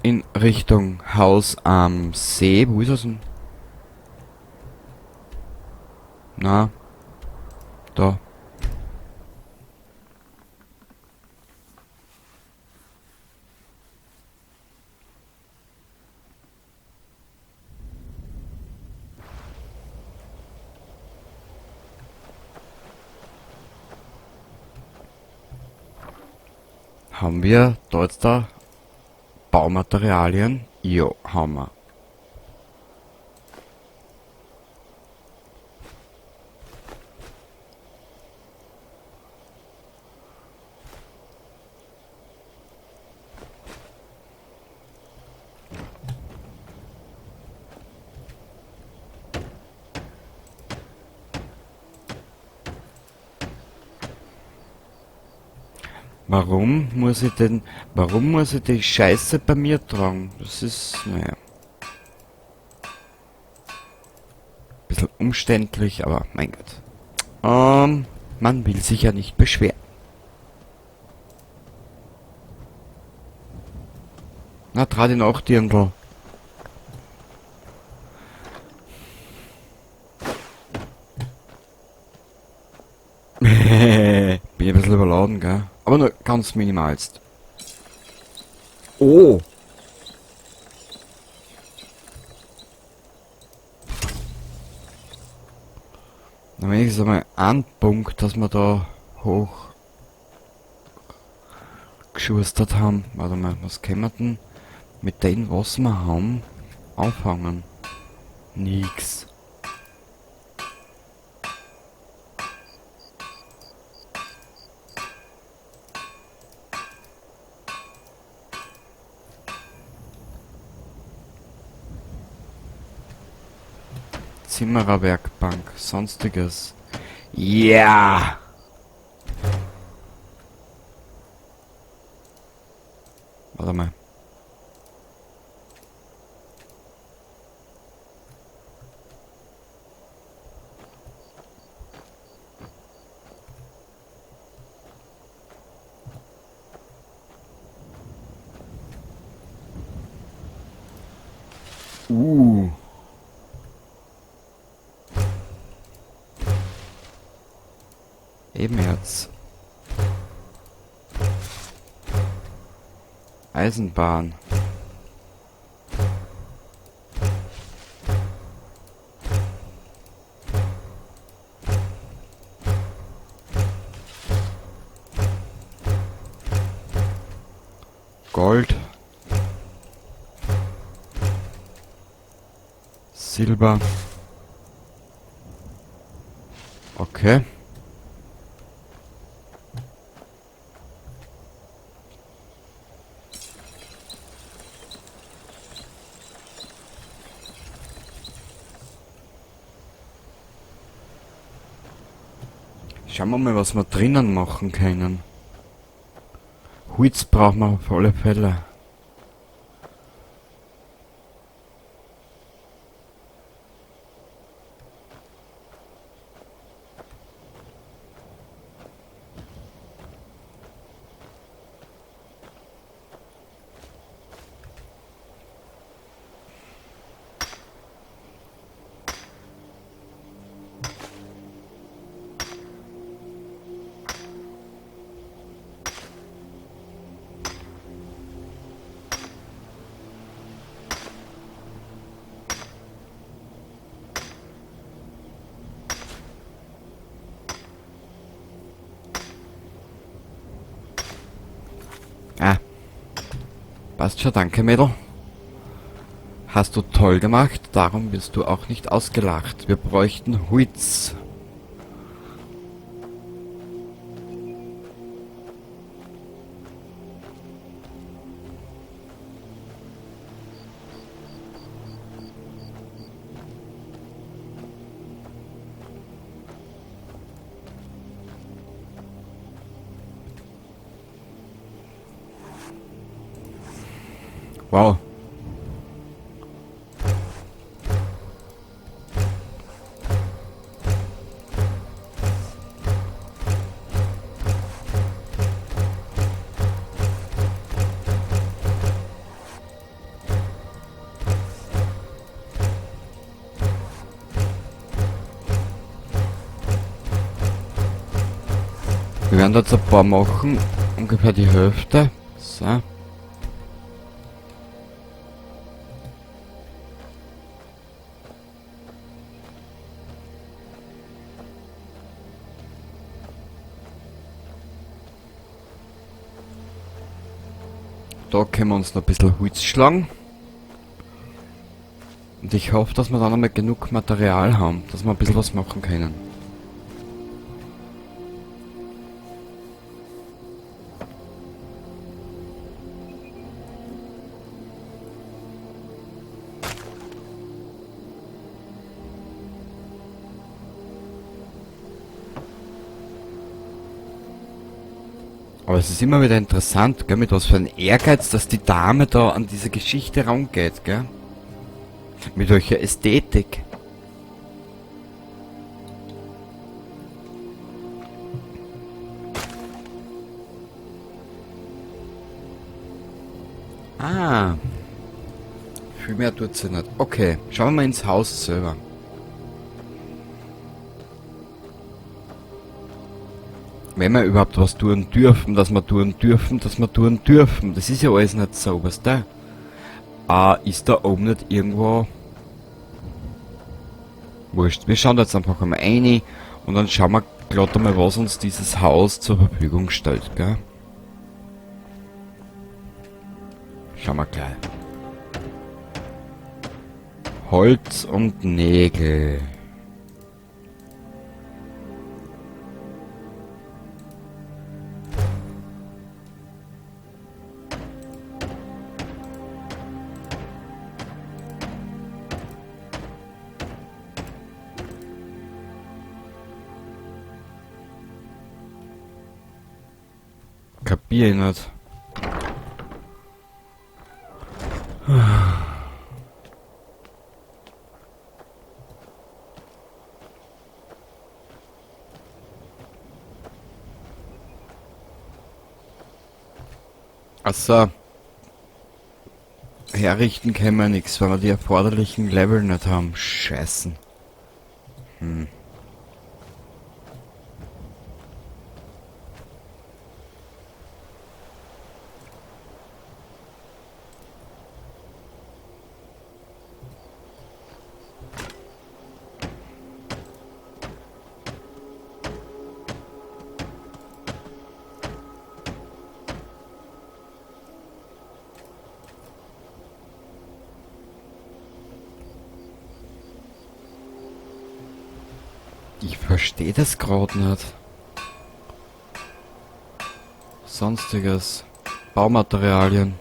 In Richtung Haus am See. Wo ist das denn? Na. Da. Haben wir da jetzt da Baumaterialien? Jo, haben wir. Warum muss ich denn, warum muss ich die Scheiße bei mir tragen? Das ist, naja. Bisschen umständlich, aber mein Gott. Man will sich ja nicht beschweren. Na, trau dich nach, Dirndl. Bin ich ein bisschen überladen, gell? Aber nur ganz minimalst. Oh! Na, wenigstens einmal ein Punkt, dass wir da hoch geschustert haben. Warte mal, was können wir denn mit dem, was wir haben, anfangen? Nix. Zimmererwerkbank, sonstiges. Ja! Warte mal. Ebenerz. Eisenbahn. Gold. Silber. Okay. Schauen wir mal, was wir drinnen machen können. Holz brauchen wir auf alle Fälle. Ah. Passt schon, danke Mädel. Hast du toll gemacht, darum wirst du auch nicht ausgelacht. Wir bräuchten Holz. Wow. Wir werden jetzt ein paar machen. Ungefähr die Hälfte. So. Da können wir uns noch ein bisschen Holz schlagen. Und ich hoffe, dass wir dann einmal genug Material haben, dass wir ein bisschen was machen können. Aber es ist immer wieder interessant, gell, mit was für ein Ehrgeiz, dass die Dame da an diese Geschichte rangeht, gell? Mit welcher Ästhetik. Ah. Viel mehr tut sie nicht. Okay, schauen wir mal ins Haus selber. Wenn wir überhaupt was tun dürfen, dass wir tun dürfen, dass wir tun dürfen. Das ist ja alles nicht so, weißt du? Ah, ist da oben nicht irgendwo... Wurscht, wir schauen da jetzt einfach einmal rein und dann schauen wir glatt einmal, was uns dieses Haus zur Verfügung stellt, gell? Schauen wir gleich. Holz und Nägel. Kapier ich nicht. Achso. Herrichten können wir nix, weil wir die erforderlichen Level nicht haben. Scheißen. Ich verstehe das grad nicht. Sonstiges. Baumaterialien.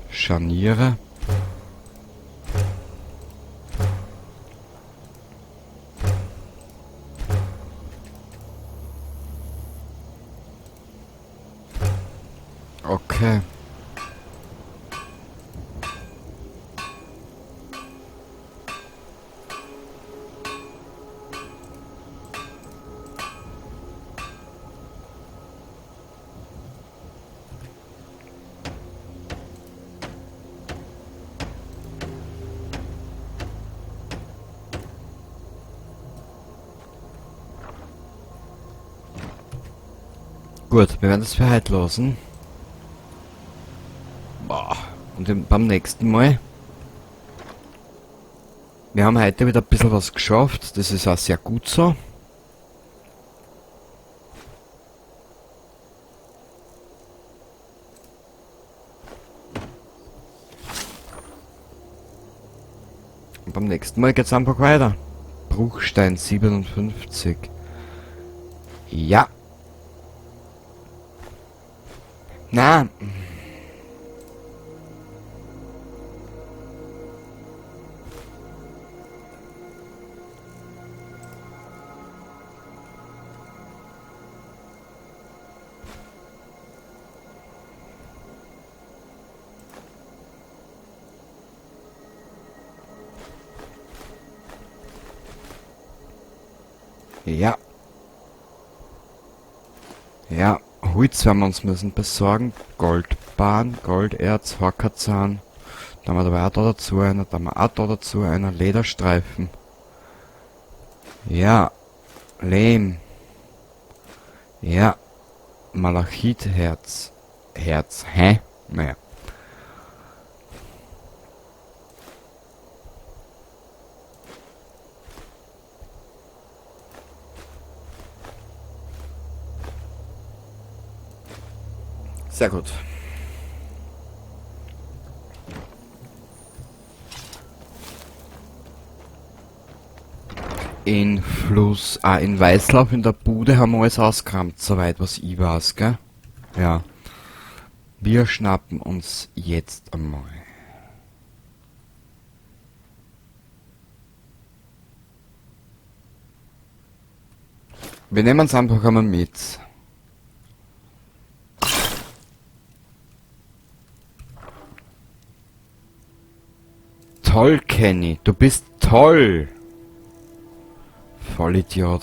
Scharniere. Okay. Gut, wir werden das für heute lassen. Boah. Und beim nächsten Mal. Wir haben heute wieder ein bisschen was geschafft. Das ist auch sehr gut so. Und beim nächsten Mal geht's einfach weiter. Bruchstein 57. Ja. Na. Ja. Ja, Holz werden wir uns müssen besorgen. Goldbahn, Golderz, Horkazahn. Da haben wir dabei auch da dazu einer, da haben wir auch da dazu einer. Lederstreifen. Ja, Lehm. Ja, Malachitherz. Herz, hä? Naja. Sehr gut. In Fluss, in Weißlauf in der Bude haben wir alles ausgerammt, soweit was ich weiß, gell? Ja. Wir schnappen uns jetzt einmal. Wir nehmen es einfach einmal mit. Toll, Kenny. Du bist toll. Vollidiot.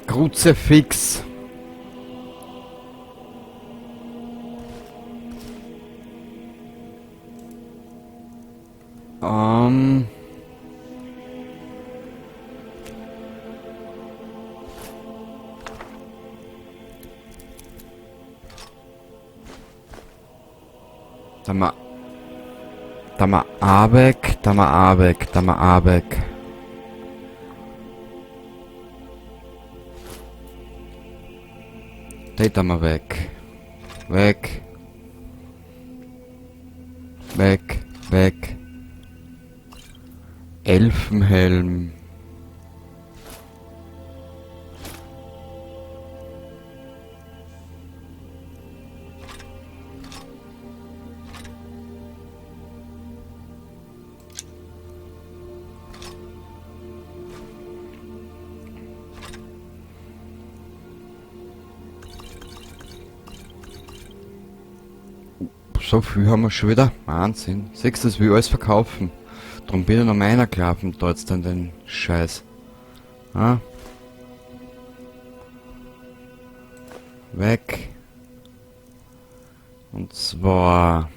Kruzifix. Da mal A weg, da mal A weg, da mal A weg. Den da mal weg. Weg. Weg, weg. Elfenhelm. So viel haben wir schon wieder. Wahnsinn. Siehst du, das will ich alles verkaufen. Drum bin ich noch meiner gelaufen, da jetzt dann den Scheiß. Ah. Weg. Und zwar...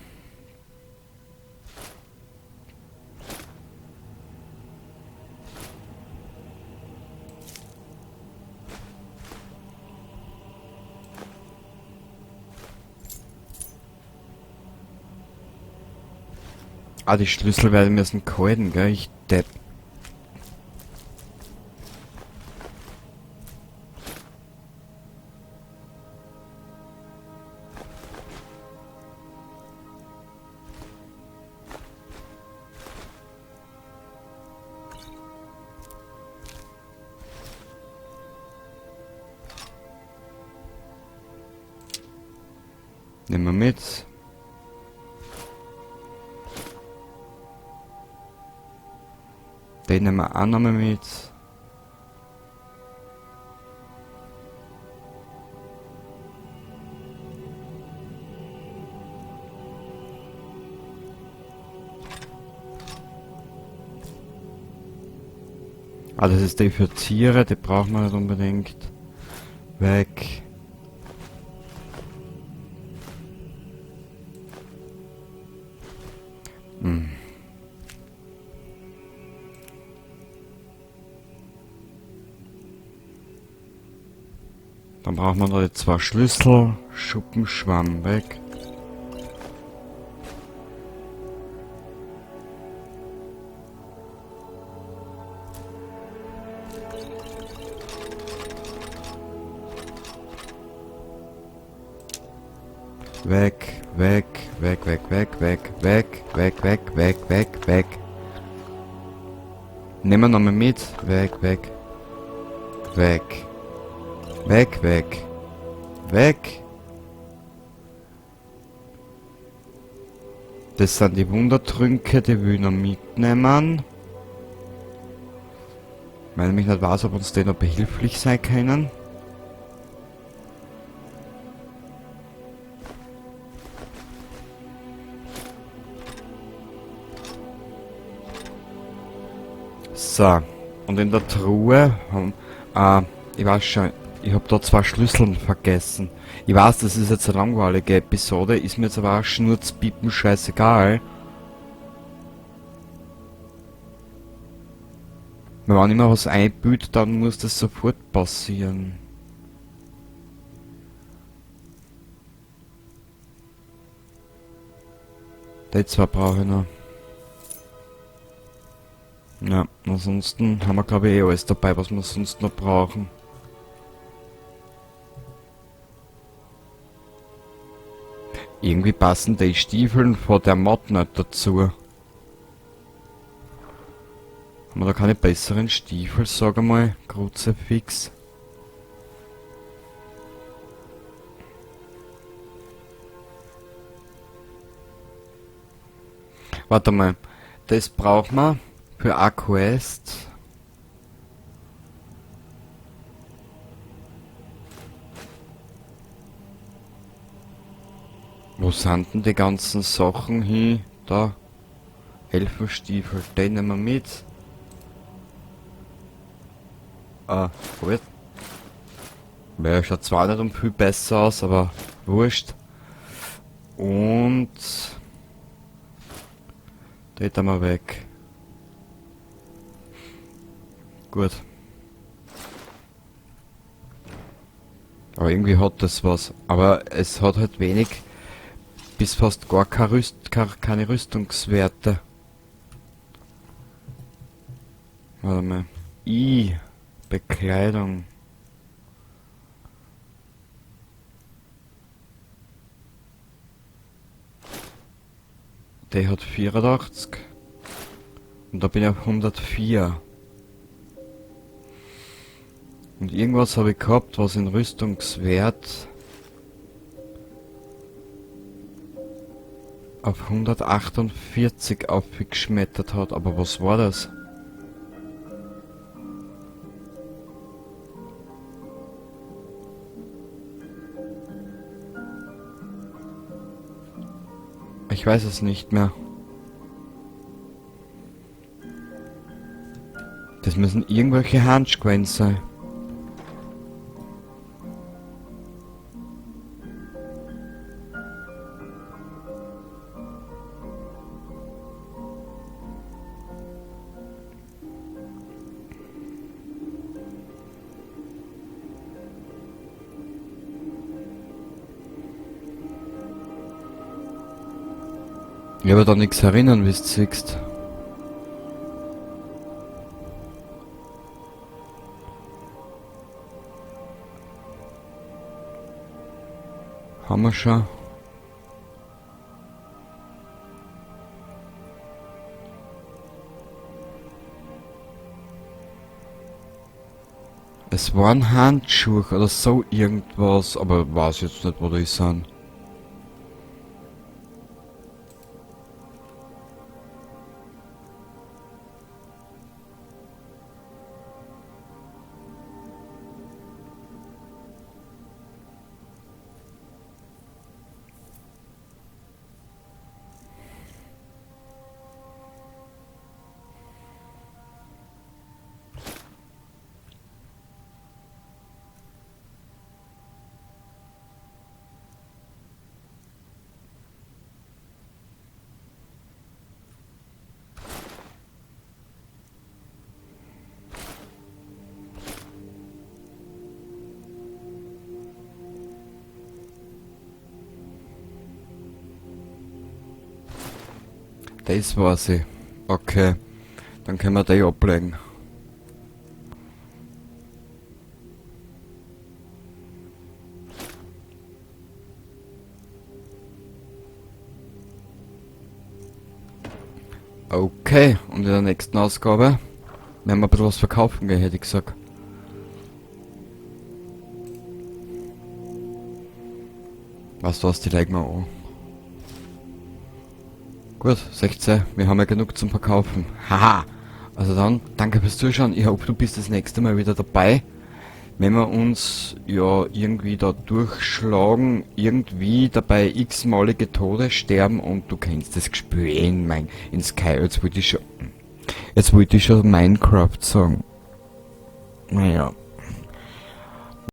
Ah, die Schlüssel werden müssen gehalten, gell? Ich depp. Nehmen wir mit. Den nehmen wir auch nochmal mit. Ah, das ist die für Tiere, die brauchen wir nicht unbedingt. Weg. Hm. Dann brauchen wir noch die 2 Schlüssel. Schuppenschwamm weg. Weg, weg, weg, weg, weg, weg, weg, weg, weg, weg, weg, weg. Nehmen wir nochmal mit. Weg, weg. Weg. Weg, weg. Weg. Das sind die Wundertrünke, die will ich noch mitnehmen. Weil ich nämlich nicht weiß, ob uns die noch behilflich sein können. So, und in der Truhe haben, ich weiß schon, ich hab da 2 Schlüsseln vergessen. Ich weiß, das ist jetzt eine langweilige Episode, ist mir jetzt aber auch schnurzpiepen scheißegal. Weil wenn ich mir was einbüht, dann muss das sofort passieren. Die 2 brauche ich noch. Ja, ansonsten haben wir glaube ich eh alles dabei, was wir sonst noch brauchen. Irgendwie passen die Stiefeln von der Mod nicht dazu. Haben wir da keine besseren Stiefel, sag einmal? Kruzifix. Warte mal, das brauchen wir für eine Quest. Wo sind denn die ganzen Sachen hin? Da. Elfenstiefel, den nehmen wir mit. Ah, gut. Ja, schaut zwar nicht um viel besser aus, aber wurscht. Und den tun wir weg. Gut. Aber irgendwie hat das was. Aber es hat halt wenig bis fast gar keine Rüstungswerte. Warte mal. I. Bekleidung. Der hat 84. Und da bin ich auf 104. Und irgendwas habe ich gehabt, was in Rüstungswert auf 148 aufgeschmettert hat. Aber was war das? Ich weiß es nicht mehr. Das müssen irgendwelche Handschuhe sein. Ich hab da nichts erinnern, wie du siehst. Haben wir schon. Es waren Handschuhe oder so irgendwas, aber weiß jetzt nicht, wo die sind. Das war sie. Okay. Dann können wir die ablegen. Okay, und in der nächsten Ausgabe werden wir ein bisschen was verkaufen gehen, hätte ich gesagt. Weißt du was, die legen wir an. Gut, 16, wir haben ja genug zum Verkaufen. Haha! Also dann, danke fürs Zuschauen. Ich hoffe, du bist das nächste Mal wieder dabei. Wenn wir uns ja irgendwie da durchschlagen, irgendwie dabei x-malige Tode sterben und du kennst das Gspül eh in Sky, jetzt wollte ich schon Minecraft sagen. Naja.